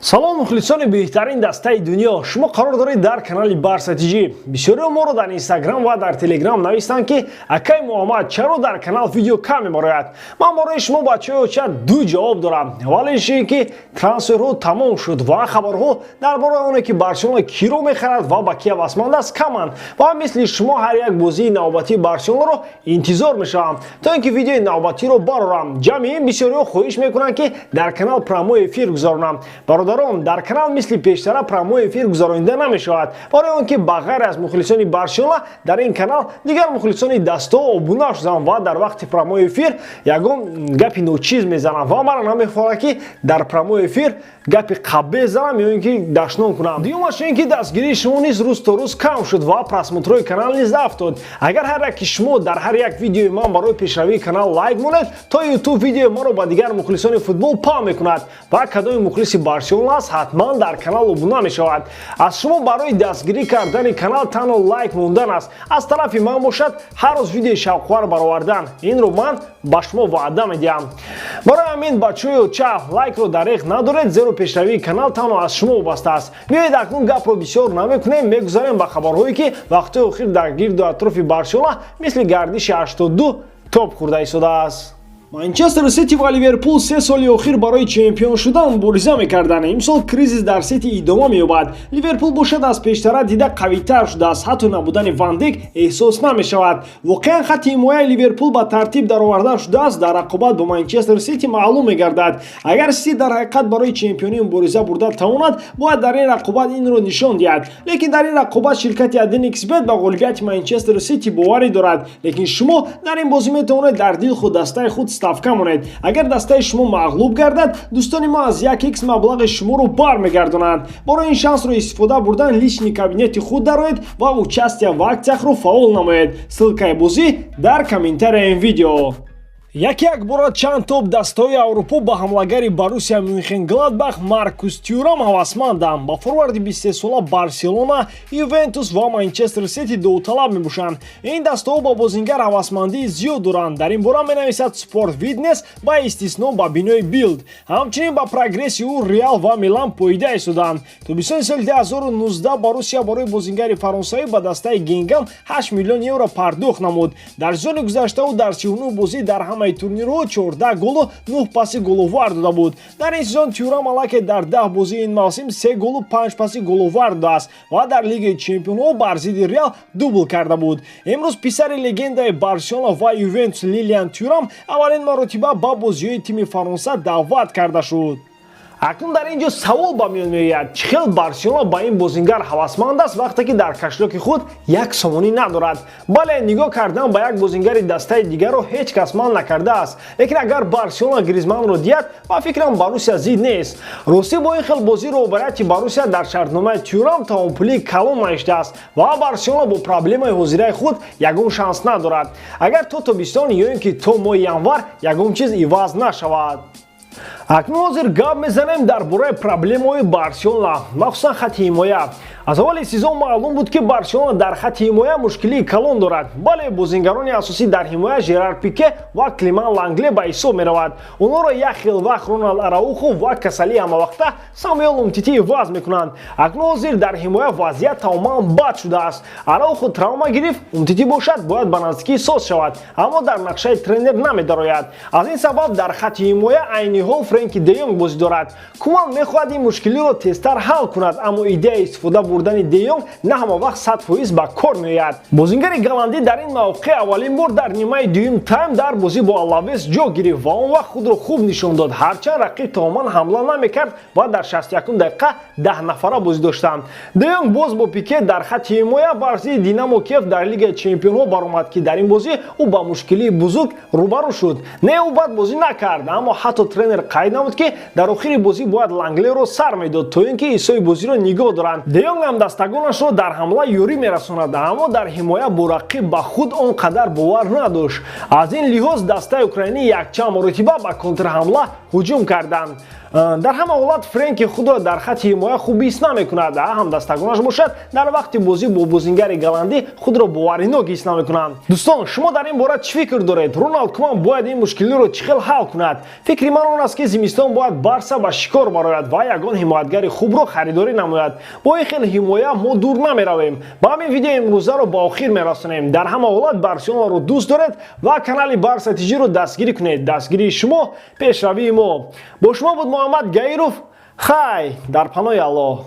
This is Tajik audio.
Салом, мухлисони беҳтарин дастаи дунё! Шумо қарор доред дар канали Барса ТЖ. Бисёриҳо моро дар Инстаграм ва дар Телеграм навистанд, ки акай Муҳаммад, чаро дар канал видео кам мебарояд? Ман барои шумо, бачаҳои оча, ду ҷавоб дорам. Аввалиш ин ки трансферҳо тамом шуд ва хабарҳо дар бораи оне, ки Барселона киро мехарад ва ба ки ҳавасманд аст, каманд ва мисли шумо ҳар як бозии навбатии Барселонаро интизор мешавам, то ин ки видеои навбатиро барорам. Ҷамъи ин, бисёриҳо хоҳиш мекунанд, ки дар канал прямой эфир гузаронам. Бародарон, дар канал мисли пештара прямой эфир гузаронида намешавад, барои он ки ба ғайр аз мухлисони Барселона дар ин канал дигар мухлисони дастаҳо обуна шуданд ва дар вақти прямой эфир ягон гапи ночиз мезанам ва мара намехоҳад, ки дар прямой эфир гапи қабе занам ё ин ки дашном кунам. Дуюмаш ин ки дастгирии шумо низ рӯз то рӯз кам шуд ва просмотрҳои канал низ афтод. Агар ҳар яки шумо дар ҳар як видеои ман барои пешравии канал лайк монед, то Ютуб видеои маро ба дигар мухлисони футбол паҳн мекунад ва кадоми мухлиси Барселона аст, ҳатман дар канал обуна мешавад. Аз шумо барои дастгирӣ кардани канал танҳо лайк мондан аст. Аз тарафи ман бошад, ҳар рӯз видеои шавқовар баровардан. Инро ман ба шумо ваъда медиҳам. Барои ҳамин, бачаҳои оча, лайкро дареғ надоред, зеро пешравии канал танҳо аз шумо вобаста аст. Биёед, акнун гапро бисёр намекунем, мегузарем ба хабарҳое, ки вақтҳои охир дар гирду атрофи Барселона мисли гардиши 82 топ хӯрда истодааст. Манчестер Сити ва Ливерпул 3 соли охир барои чемпион шудан мубориза мекарданд. Имсол кризис дар Сити идома меёбад. Ливерпул бошад, аз пештара дида қавитар шудааст, ҳатто набудани Ван Дейк эҳсос намешавад. Воқеан, хатти ҳимояи Ливерпул ба тартиб дароварда шудааст, дар рақобат бо Манчестер Сити маълум мегардад. Агар Сити дар ҳақиқат барои чемпионӣ мубориза бурда тавонад, бояд дар ин рақобат инро нишон диҳад. Лекин дар ин рақобат ширкати 1xBet ба ғолибияти Манчестер Сити боварӣ дорад. Лекин шумо дар ин бозӣ метавонед дар дилхоҳ дастаи худ ставка монед. Агар дастаи шумо мағлуб гардад, дӯстони мо аз 1 х маблағи шуморо бармегардонанд. Барои ин шансро истифода бурдан, личный кабинети худ дароед ва «Участие в акциях»-ро фаъол намоед. Ссылкаи бозӣ дар комментарияи ин видео. Яке як бора чанд топ дастаҳои Аврупо ба ҳамлагари Боруссия Мюнхен-Гладбах Маркус Тюрам ҳавасманданд. Ба форварди 23-сола Барселона, Ювентус ва Манчестер Сити довталаб мебошанд. Ин дастаҳо ба бозингар ҳавасмандии зиёд доранд. Дар ин бора менависад Спорт Витнес ба истисно ба бинои Билд. Ҳамчунин ба прогресси ӯ Реал ва Милан поида истоданд. Тобистони соли 2019 Боруссия барои бозингари фаронсавӣ ба дастаи Гингам 8 миллион евро пардохт намуд. Дар сезони гузашта ӯ дар 39 бозӣ дар ҳамаи турнирҳо 14 голу 9 паси головар дода буд. Дар ин сезон Тюрам аллакай дар 10 бозии ин мавсим 3 голу 5 паси головар додааст ва дар Лигаи чемпионҳо бар зидди Реал дубл карда буд. Имрӯз писари легендаи Барселона ва Ювентус Лилиан Тюрам аввалин маротиба ба бозиҳои тими Фаронса даъват карда шуд. Акнун дар ин ҷо савол ба миён меояд: чӣ хел Барселона ба ин бозингар ҳавасманд аст, вақте ки дар кошелёки худ 1 сомонӣ надорад? Бале, нигоҳ кардан ба як бозингари дастаи дигарро ҳеҷ кас манъ накардааст, лекин агар Барселона Гризманро диҳад, ба фикрам, Боруссия зид нест. Ростӣ, бо ин хел бозӣ роҳбарияти Боруссия дар шартномаи Тюрам тавонпулии калон навиштааст ва Барселона бо проблемаи ҳозираи худ ягон шанс надорад, агар то тобистон ё ин ки то моҳи январ ягон чиз иваз нашавад. Акнун ҳозир гап мезанем дар бораи проблемаҳои Барселона, махсусан хатти ҳимоя. Аз аввали сезон маълум буд, ки Барселона дар хатти ҳимоя мушкилии калон дорад. Бале, бозингарони асосӣ дар ҳимоя Жерар Пике ва Клеман Лангле ба ҳисоб меравад. Онҳоро як хел вақт Роналд Араухо ва касалии ҳамавақта Самуэл Умтити иваз мекунанд. Акнун ҳозир дар ҳимоя вазъият тамоман бад шудааст. Араухо травма гирифт, Умтити бошад, бояд ба наздикӣ соз шавад, аммо дар нақшаи тренер намедарояд. Аз ин сабаб дар хатти ҳимоя айни ҳол Френки Де Йонг бозӣ дорад. Куман мехоҳад ин мушкилиро тезтар ҳал кунад, аммо идеяи истифода бурдани Де Йонг на ҳама вақт 100% ба кор меояд. Бозингари голландӣ дар ин мавқеъ аввалин бор дар нимаи дуюм тайм дар бозӣ бо Алавес ҷо гирифт ва он вақт худро хуб нишон дод, ҳарчанд рақиб тамоман ҳамла намекард ва дар 61 дақиқа 10 нафара бозӣ доштанд. Де Йонг боз бо Пике дар хатти ҳимоя бар зидди Динамо Киев дар Лигаи чемпионҳо баромад, ки дар ин бозӣ ӯ ба мушкилии бузург рӯбарӯ шуд. Не, ӯ бад бозӣ накард, аммо ҳатто тренер қайд намуд, ки дар охири бозӣ бояд Ланглеро сар медод, то ин ки ҳиссои бозиро нигоҳ доранд. Де Йонг ҳам дастагонашро дар ҳамла ёрӣ мерасонад, аммо дар ҳимоя бо рақиб ба худ он қадар бовар надошт. Аз ин лиҳоз дастаи украинӣ якчанд маротиба ба контрҳамла ҳуҷум карданд. Дар ҳама ҳолат Френки худро дар хатти ҳимоя хуб ҳис намекунад, ҳамдастагонаш бошад, дар вақти бозӣ бо бозингари голландӣ худро боваринок ҳис намекунанд. Дӯстон, шумо дар ин бора чӣ фикр доред? Роналд Куман бояд ин мушкилиро чӣ хел ҳал кунад? Фикри ман он аст, ки зимистон бояд Барса ба шикор барояд ва ягон ҳимоятгари хубро харидорӣ намояд. Бо ин хел ҳимоя мо дур намеравем. Ба ҳамин видео имрӯзаро ба охир мерасонем. Дар ҳама ҳолат Барселонаро дӯст доред ва канали Барса ТЖро дастгирӣ кунед. Дастгирии шумо пешравии мо. Бо шумо буд Муҳаммад Гаиров. Хай, дар паноҳи Аллоҳ.